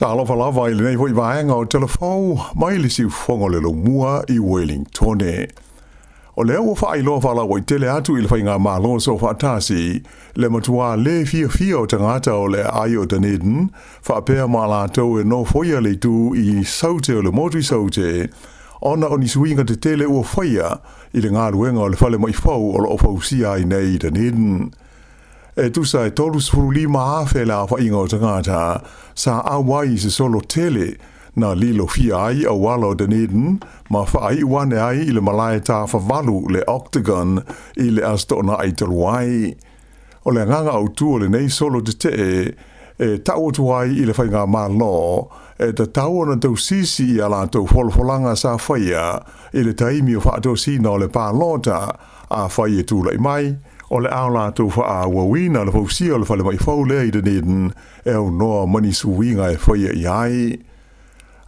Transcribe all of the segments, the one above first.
Talofa lava i lenei foi vaega o Tala Fou mai le siufofoga o le Laumua i Wellingtone. O lea ua faailoa faalauaitele atu i le Faigamalo Soofaatasi le matuā le fiafia o tagata o le aai o Dunedin faapea ma latou e nofoia le itu i Saute o le motu i Saute ona o ni suiga tetele ua faia i le galuega o le falemai fou o lo o fausia ai nei i Dunedin. E tusa e 35,000 le aofaiga o tagata sa auai i se solo tele na lilofia ai auala o Dunedin ma faaiu ane ai i le malae tafavalu le Octagon i le Aso Toonai talu ai. O le agaga autu o lenei solo tetee e tau atu ai i le Faigamalo e tatau ona tausisi i a latou folafolaga sa faia i le taimi o faatosina o le palota afai e tulai mai, o le a latou faaauauina le fausia o le falemai fou lea i Dunedin e aunoa ma ni suiga e faia i ai.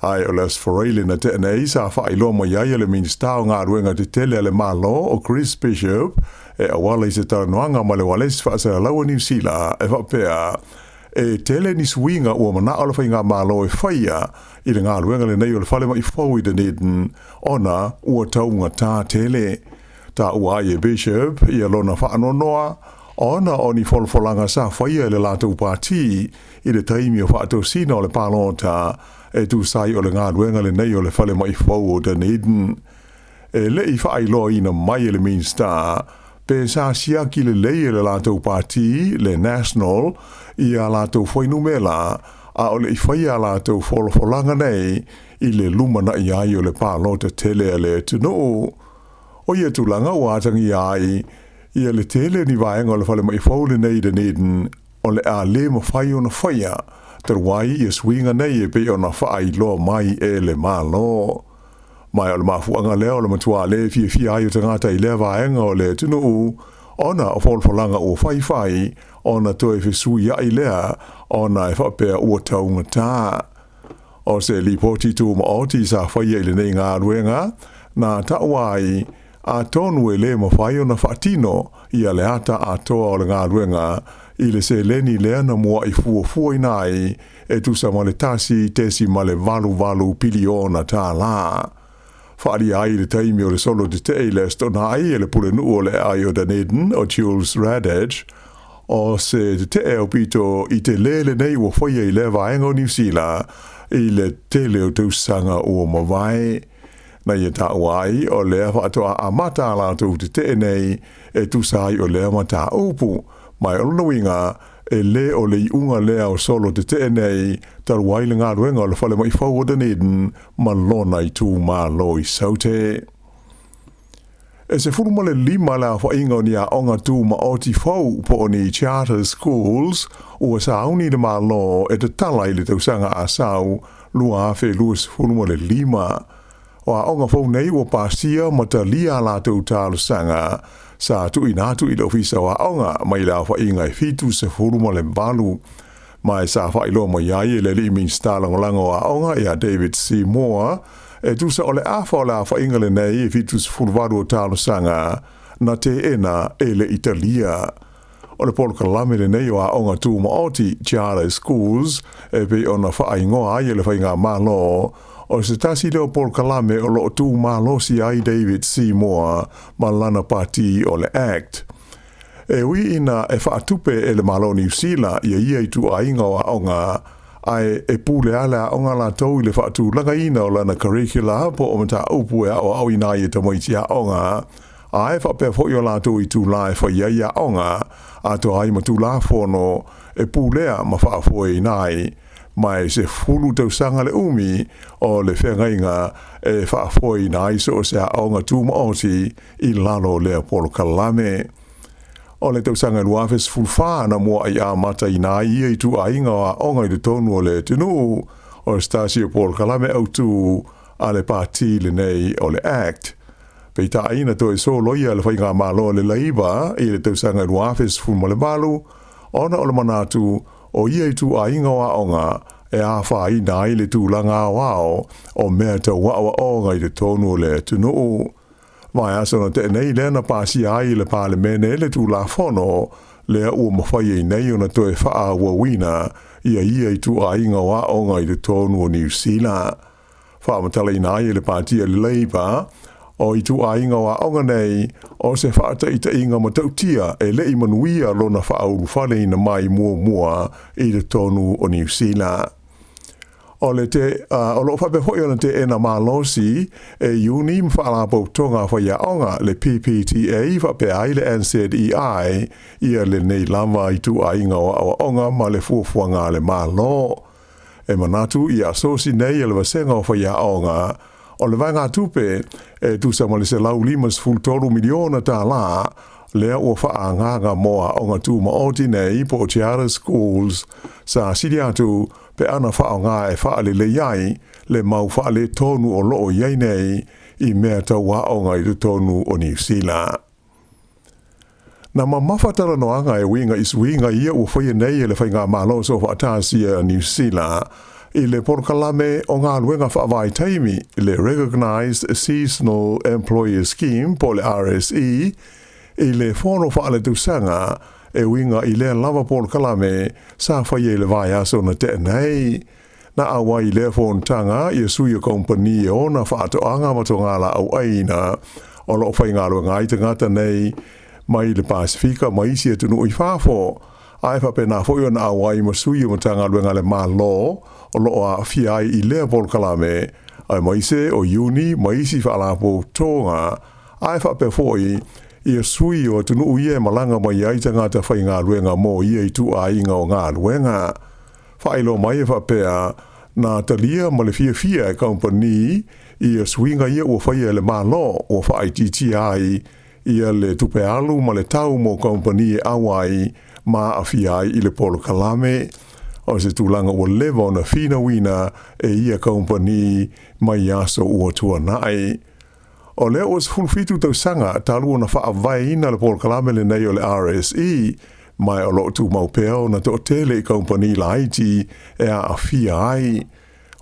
Ae o le Aso Faraile na tea nei sa faailoa mai ai e le Minisita o Galuega Tetele a le Malo o Chris Bishop e auala i se talanoaga ma le ualesi faasalalaua Niu Sila e faapea, e tele ni suiga ua manao le Faigamalo e faia i le galuega lenei o le falemai fou i Dunedin ona ua taugatā tele. Taua ai e Bishop ia lona faanoanoa ona o ni folafolaga sa faia e le latou pati i le taimi o faatosina o le palota e tusa ai o le galuega lenei o le falemai fou o Dunedin. E le i faailoaina mai e le Minisita pe sa siaki lelei e le latou pati, le National, ia latou fuainumera a o le i faia a latou folafolaga nei i le lumanai ai o le palota tele a le atunuu. O ia tulaga ua atagia ai ia le tele o ni vaega o le falemai fou lenei i Dunedin o le a le mafai ona faia talu ai ia suiga nei e pei ona faailoa mai e le Malo. Ma o le mafuaaga lea o le matuā le fiafia ai o tagata i lea vaega o le atunuu ona o folafolaga ua faifai ona toe fesuiai lea ona e faapea ua taugatā. O se lipoti tumaoti sa faia i lenei galuega na taua ai atonu e le mafai ona faatino ia le ata atoa o le galuega i le seleni lea na muai fuafuaina ai e tusa ma le 1.88 piliona tālā. Faaalia ai i le taimi o le solo tetee i le Aso Toonai e le pulenuu o le aai o Dunedin o Jules Radich, o se tetee aupito i telē lenei ua faia i lea vaega o Niu Sila i le tele o tausaga ua mavae. Na ia taua ai o lea faatoa amata a latou tetee nei e tusa ai o lea mataupu, ma o lona uiga e lē o le iuga lea o solo tetee nei talu ai le galuega o le falemai fou o Dunedin ma lona itumalo i Saute. E 15 le aofaiga o ni aoga tumaoti fou po o ni charter schools ua sauni le Malo e tatala i le tausaga asau 2025. O aoga fou nei ua pasia ma talia a latou talosaga sa tuuina atu i le Ofisa o Aoga mai le aofaiga e 78. Ma e sa faailoa mai ai e le alii Minisita Lagolago o Aoga ia David Seymour e tusa o le afa o le aofaiga lenei e 78 o talosaga na teena e le Italia. O le polokalame lenei o aoga tumaoti charter schools e pei ona faaigoa ai e le Faigamalo, o se tasi lea o polokalame o lo o tumalosi ai David Seymour ma lana pati o le ACT. E ui ina e faatupe e le Malo o Niu Sila ia ia ituaiga o aoga, ae e pule lava le aoga latou i le faatulagaina o lana curricula po o mataupu e aoaoina ai e tamaiti aoga, ae faapea foi o latou itulā e fai ai aoga, atoa ai ma Tulafono e pulea ma faafoeina ai. Ma e 10 tausaga le umi o le feagaiga e faafoeina ai so o se aoga tumaoti i lalo o lea polokalame. O le tausaga e 2014 na mua'i amataina ai ia ituaiga o aoga i totonu o le atunuu, o se tasi o polokalame autū a le pati lenei o le ACT. Peitai na toe soloia e le Faigamalo a le Labour i le tausaga e 2018 ona o le manatu o ia ituaiga o aoga e afaina ai le tulaga aoao o mea tau aoaoga i totonu o le atunuu. Vaiaso na tea nei lea na pasia ai i le Palemene le Tulafono lea ua mafai ai nei ona toe faaauauina ia ia ituaiga o aoga i totonu o Niu Sila. Faamatalaina ai e le Pati a le Labour, o ituaiga o aoga nei o se faataitaiga matautia e le i manuia lona faaulufaleina mai muamua i totonu o Niu Sila. O le te, o loo faapea foi ona teena malosi e iuni ma faalapotopotoga a faiaoga, le PPTA faapea ai le NZEI, ia lenei lava ituaiga o aoaoga ma le fuafuaga a le Malo. E manatu i asosi nei a le vasega o faiaoga, o le vaegatupe e tusa ma le $153 miliona tālā lea ua faaagaaga mo aoga tumaoti nei po o charter schools, sa sili atu pe ana faaaoga e faalelei ai le mau faaletonu o loo i ai nei i mea tau aoga i totonu o Niu Sila. Na mamafa talanoaga e uiga i suiga ia ua faia nei e le Faigamalo Soofaatasi a Niu Sila i le polokalame o galuega faavaitaimi, le Recognised Seasonal Employer Scheme po o le RSE, i le fono faaletausaga e uiga i lea lava polokalame sa faia i le vaiaso na tea nei. Na auai i lea fonotaga ia sui o kamupani e ona faatoaga ma togalaau aina o loo faigaluega ai tagata nei mai le Pasefika ma isi atunuu i fafo, ae faapena foi ona auai ma sui o Matagaluega a le Malo o loo aafia ai i lea polokalame, aemaise o iuni ma isi faalapotopotoga, ae faapea foi ia sui o atunuu ia e malaga mai ai tagata faigaluega mo ia ituaiga o galuega. Faailoa mai e faapea, na talia ma le fiafia e kamupani ia suiga ia ua faia e le Malo ua faaitiitia ai ia le tupe alu ma le tau mo kamupani e auai ma aafia ai i le polokalame. O se tulaga ua leva ona finauina e ia kamupani mai aso ua tuanai. O lea ua 17 tausaga talu ona faavaeina le polokalame lenei o le RSE, ma o loo tumau pea ona toatele i kamupani laiti e aafia ai.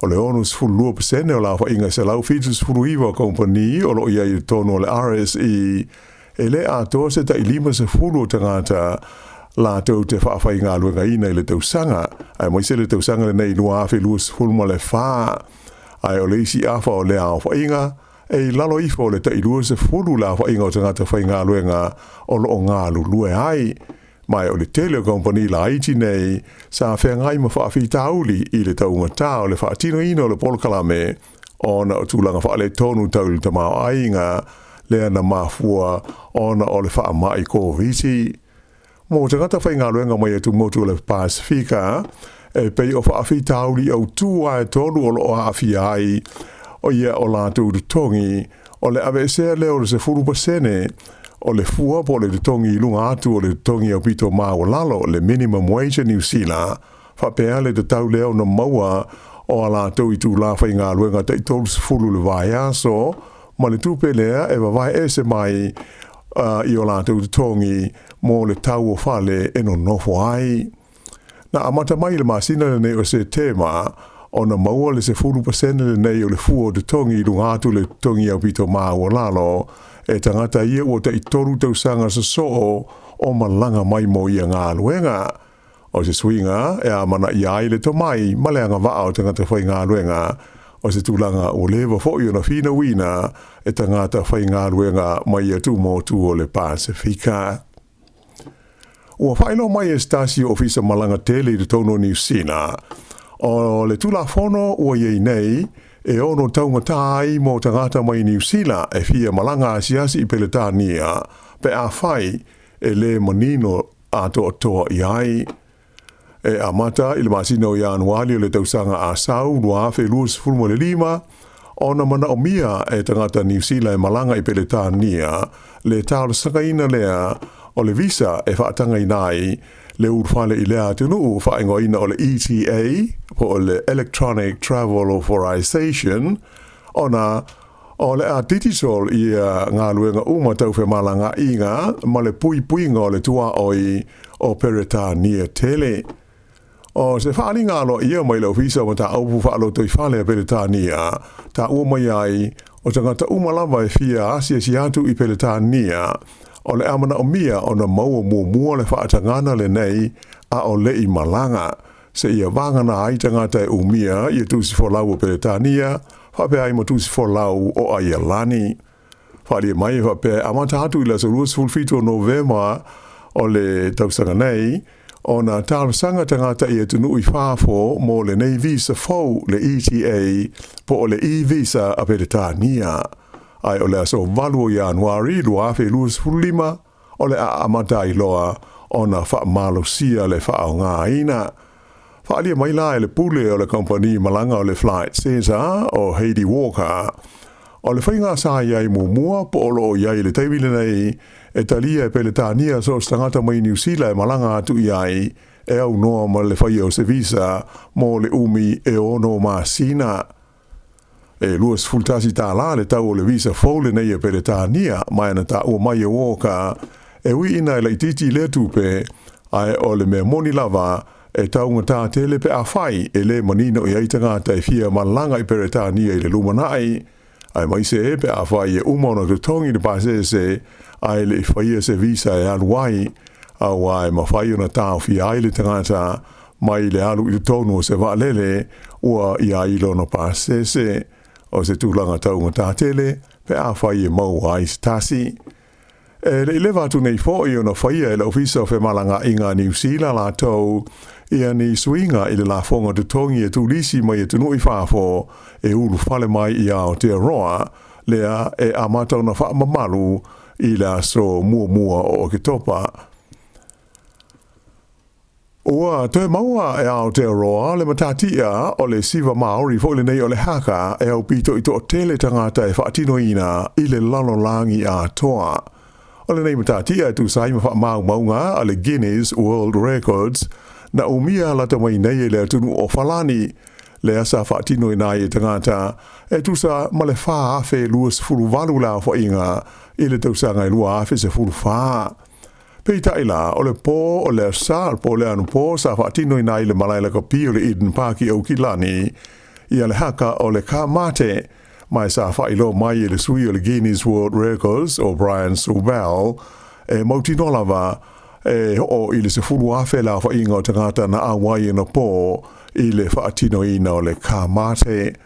O le 62% o le aofaiga e 179 o kamupani o loo i ai i totonu o le RSE, e le atoa se tai 50 o tagata latou te faafaigaluegaina i le tausaga, aemaise le tausaga lenei 2024. Ae o le isi afa o lea aofaiga, e i lalo ifo o le tai 20 le aofaiga o tagata faigaluega o loo galulue ai. Ma o le tele o kamupani laiti nei sa feagai ma faafitauli i le taugatā o le faatinoina o le polokalame, ona o tulaga faaletonu tau i le tamaoaiga lea na mafua ona o le faamai Koviti. Mo tagata faigaluega mai atumotu o le Pasefika, e pei o faafitauli autū ae tolu o loo aafia ai o ia o latou totogi, o le aveesea lea o le 10% o le fua po o le totogi i luga atu o le totogi aupito maualalo, le minimum wage a Niu Sila, faapea le tatau lea ona maua o a latou itulā faigaluega tai 30 le vaiaso, ma le tupe lea e vavae ese mai i o latou totogi mo le tau o fale e nonofo ai. Na amata mai i le masina lenei o Setema ona maua le 10% lenei o le fua o totogi i luga atu le totogi aupito maualalo e tagata ia ua tai 3 tausaga sosoo o malaga mai mo ia galuega. O se suiga e amanaia ai le tomai ma le agavaa o tagata faigaluega, o se tulaga ua leva foi ona finauina e tagata faigaluega mai atumotu o le Pasefika. Ua faailoa mai e se tasi o ofisa malaga tele i totonu o Niu Sila, o le tulafono ua i ai nei e ono taugatā ai mo tagata mai Niu Sila e fia malaga asiasi i Peretania pe afai e le manino atoatoa i ai. E amata i le masina o Ianuali o le tausaga a sau 2025 ona manaomia e tagata Niu Sila e malaga i Peretania le talosagaina lea o le visa e faatagaina ai le ulufale i lea atunuu, faaigoaina o le ETA po o le Electronic Travel Authorization, ona o le a digital ia galuega uma tau femalagaaiga ma le puipuiga o le tuaoi o Peretania tele. O se faaaliga aloaia mai le Ofisa o Mataupu Faalotoifale a Peretania, taua mai ai o tagata uma lava e fia asiasi atu i Peretania, o le a manaomia ona maua muamua le faatagana lenei a o le i malaga. Seia vagana ai tagata e umia ia tusi folau o Peretania, faapea ai ma tusi folau o Aialani. Faaalia mai e faapea e amata atu i le aso 27 o Novema o le tausaga nei, ona talosaga tagata i atunuu i fafo mo lenei visa fou le ETA po o le e-visa a Peretania. Ae o le aso 8 o Ianuari 2025 o le a amata ai loa ona faamalosia le faaaogaina. Faaalia mai la e le pule o le kamupani malaga o le Flight Centre o Heidi Walker, o le faiga sa i ai muamua po o lo o i ai i le taimi lenei e talia e Peretania so o se tagata mai Niu Sila e malaga atu i ai e aunoa ma le faia o se visa mo le umi e ono masina. E 21 tālā le tau o le visa fou lenei e Peretania, ma e na taua mai e Walker, e ui ina e laitiiti lea tupe, ae o le mea moni lava, e taugatā tele pe afai e le manino i ai tagata e fia malaga i Peretania i le lumanai, aemaise pe afai e uma ona totogi le pasese ae le i faia se visa e alu ai, auā e mafai ona taofia ai le tagata mai le alu i totonu o se vaalele ua i ai lona pasese, o se tulaga taugatā tele pe afai e maua ai se tasi. E le i leva atu nei foi ona faia e le Ofisa o Femalagaaiga a Niu Sila latou ia ni suiga i le lafoga totogi e turisi mai atunuu i fafo e ulufale mai i Aotearoa, lea e amata ona faamamalu i le aso muamua o Oketopa. Ua toe maua e Aotearoa le matatia o le siva Māori foi lenei o le haka e aupito i toatele tagata e faatinoina i le lalolagi atoa. O lenei matatia e tusa ai ma faamaumauga a le Guinness World Records na umia lata mai nei e le atunuu o Falani, lea sa faatinoina ai e tagata e tusa ma le 4,028 le aofaiga i le tausaga e 2014. Peitai la, o le pō o le Aso Sa, po o le anapo sa faatinoina ai i le malae lakapi o le Eden Park i Aukilani, ia le haka o le Ka Mate, ma e sa faailoa mai e le sui o le Guinness World Records o Brian Sobel, e mautinoa lava e oo i le 10,000 le aofaiga o tagata na auai anapo i le faatinoina o le Ka Mate.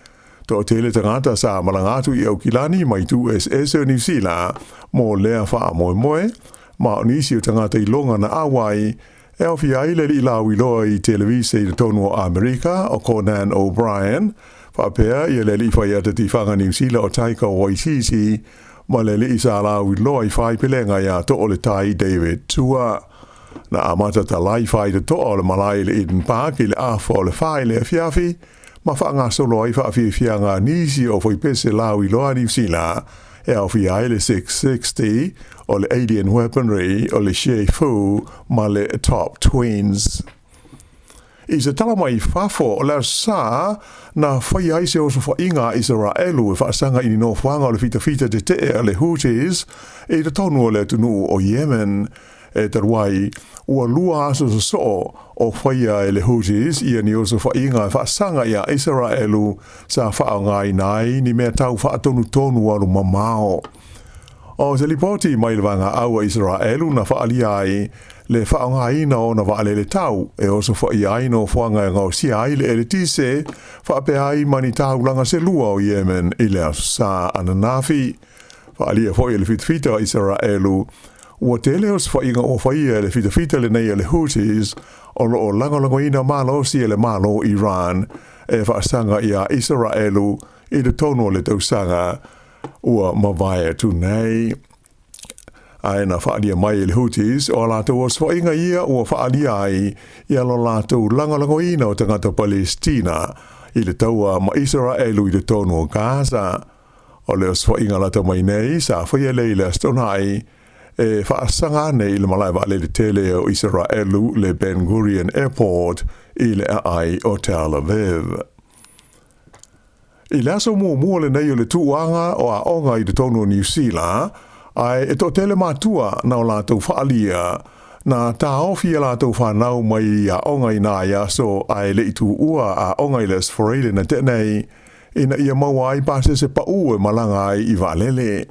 Toatele tagata sa malaga atu i Aukilani mai itu eseese o Niu Sila mo lea faamoemoe, ma o nisi o tagata iloga na auai e aofia ai le alii lauiloa i televise i totonu o Amerika o Conan O'Brien, faapea ia le alii faiata tifaga Niu Sila o Taika Waititi, ma le alii sa lauiloa i faipelega ia Too le Tai David Tua. Na amata talai faitotoa o le malae i le Eden Park i le afa o le 4 i le afiafi, ma faagasolo ai faafiafiaga a nisi o fuaipese lauiloa a Niu Sila e aofia ai le 660, o le Alien Weaponry, o le She Fu ma le Top Twins. I se tala mai fafo, o le Aso Sa na faia ai se osofaiga a Isaraelu e faasaga i ni nofoaga o le fitafita tetee a le Houthis i totonu o le atunuu o Yemen. E talu ai, ua lua aso sosoo o faia e le Houthis ia ni osofaiga e faasaga iā Isaraelu sa faaaogaina ai ni mea tau faatonutonu alu mamao. O se lipoti mai le Vaegaau a Isaraelu na faaalia ai le faaaogaina o ona vaalele tau e osofaia ai nofoaga e gaosia ai le eletise faapea ai ma ni taulaga se lua o Yemen i le Aso Sa ananafi. Faaalia foi e le fitafita a Isaraelu ua tele osofaiga ua faia e le fitafita lenei a le Houthis o lo o lagolagoina malosi e le Malo o Iran e faasaga iā Isaraelu i totonu o le tausaga ua mavae atu nei. Ae na faaalia mai e le Houthis o a latou osofaiga ia ua faaalia ai ia lo latou lagolagoina o tagata Palesitina i le taua ma Isaraelu i totonu o Gaza. O le osofaiga lata mai nei sa faia lea i le Aso Toonai e faasaga ane i le malae vaalele tele o Isaraelu le Ben Gurion Airport i le aai o Tel Aviv. I le aso muamua lenei o le tuuaga o aoga i totonu o Niu Sila, ae e toatele matua na o latou faaalia na taofi e latou fanau mai i aoga i nai aso ae le i tuua aoga i le Aso Faraile na tea nei ina ia maua ai pasese pau e malaga ai i vaalele.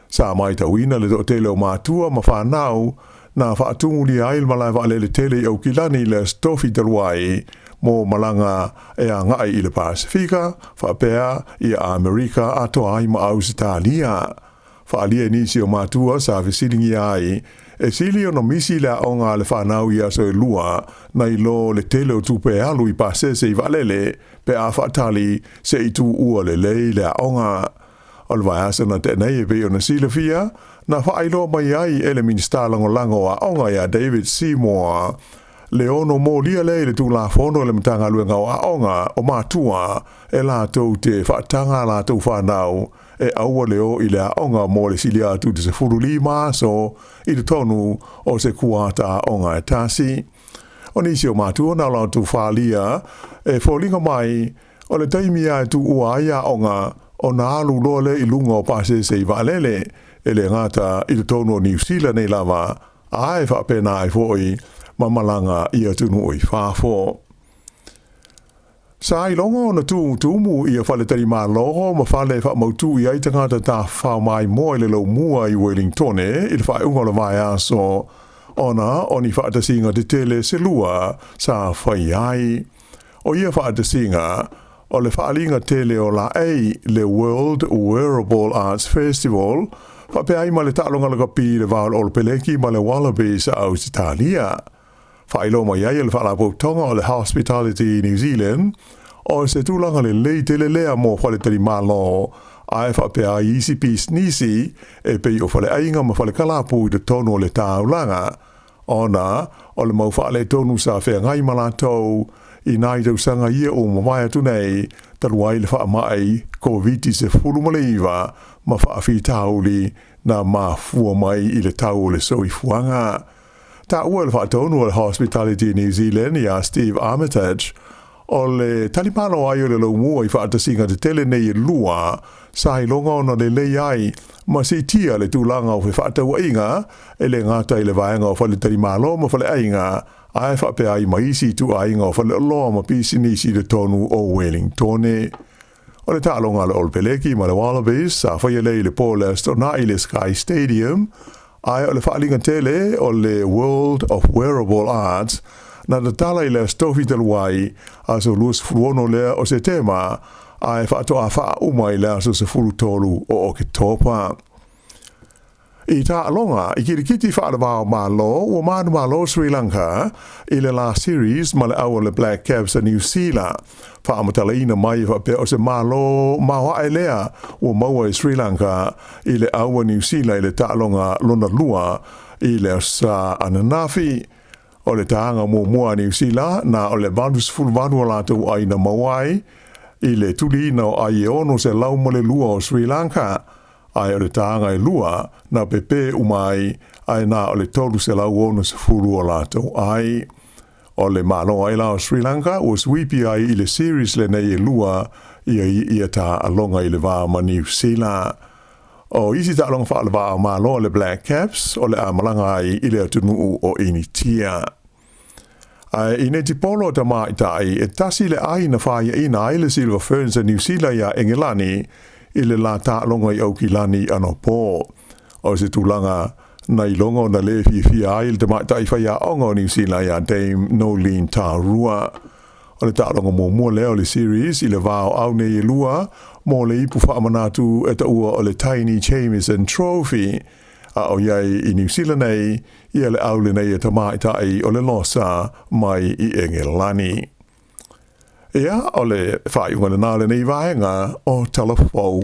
Sa matauina le toatele o matua ma fanau na faatumulia ai le malae vaalele tele i Aukilani i le Aso Tofi talu ai mo malaga e agaʻi i le Pasefika faapea ia Amerika atoa ai ma Ausetalia. Faaalia e nisi o matua sa fesiligia ai, e sili ona misi le aoga a le fanau i aso e lua nai lo le tele o tupe e alu i pasese i vaalele pe a faatali se i tuua lelei le aoga. O le vaiaso na tea nei e pei ona silafia, na faailoa mai ai e le Minisita Lagolago o Aoga ia David Seymour le ono molia lea i le Tulafono a le Matagaluega o Aoga o matua e latou te faataga a latou fanau e aua le o i le aoga mo le silia atu i le 15 aso i totonu o se kuata aoga e tasi. O nisi o matua na o latou faaalia e foliga mai o le taimi lava e tuua ai aoga ona alu loa lea i luga o pasese i vaalele, e le gata i totonu o Niu Sila nei lava, ae faapena ai foi ma malaga i atunuu i fafo. Sa iloga ona tumutumu ia faletalimalo ma fale e faamautu i ai tagata tafafao maimoa i le laumua i Welingtone i le faaiuga o le vaiaso ona o ni faatasiga tetele se lua sa faia ai. O ia faatasiga, o le Faaaliga Tele o Laei, le World Wearable Arts Festival, faapea ai ma le Taaloga Lakapi i le va o le Olopeleki ma le Wallabies a Ausetalia. Faailoa mai ai e le Faalapotopotoga o le Hospitality New Zealand, o se tulaga lelei tele lea mo faletalimalo ae faapea ai isi pisinisi e pei o faleaiga ma falekalapu i totonu o le taulaga, ona o le mau faaletonu sa feagai ma latou i nai tausaga ia ua mavae atu nei, talu ai le faamai Koviti-19 ma faafitauli na mafua mai i le tau o le soifuaga. Taua e le faatonu o le Hospitality New Zealand ia Steve Armitage, o le talimalo ai o le laumua i faatasiga tetele nei e lua, sa iloga ona lelei ai ma siitia le tulaga o fefaatauaiga e le gata i le vaega o faletalimalo ma faleaiga, ae faapea ai ma isi ituaiga o faleoloa ma pisinisi i totonu o Welingtone. O le taaloga a le Olopeleki ma le Wallabies sa faia lea i le po o le Aso Toonai i le Sky Stadium, ae o le faaaliga tele o le World of Wearable Arts na tatala i le Aso Tofi talu ai, aso 26 lea o Setema, ae faatoa faauma i le aso 13 o Oketopa. I taaloga i kirikiti faale-va o Malo, ua manumalo Sri Lanka i le la series ma le au o le Black Caps a Niu Sila. Faamatalaina mai e faapea o se malo maoae lea ua maua e Sri Lanka i le au a Niu Sila i le taaloga lona lua i le aso Sa ananafi. O le taga muamua a Niu Sila na o le 88 o latou ai na maua ai i le tuliina o ai e 602 o Sri Lanka, ae o le taga e lua na pepē uma ai, ae na o le 360 o latou ai. O le malo ai la o Sri Lanka ua suipi ai i le series lenei e lua ia ia taaloga i le va ma Niu Sila. O isi taaloga faale-va o Malo a le Black Caps o le a malaga ai i le atunuu o Initia. Ae i netipolo a tamaitai, e tasi le ai na faiaina ai le Silver Ferns a Niu Sila iā Engelani i le la taaloga i Aukilani anapo. O se tulaga na iloga ona lē fiafia ai le tamaitai faiaoga o Niu Sila iā Dame Noeline Taurua. O le taaloga muamua lea o le series i le va o au nei e lua mo le ipu faamanatu e taua o le Taini Jamieson Trophy, a o i ai i Niu Sila nei ia le au lenei e tamaitai o le Losa mai i Engelani. Ia, o le faaiuga lena o lenei vaega o Tala Fou.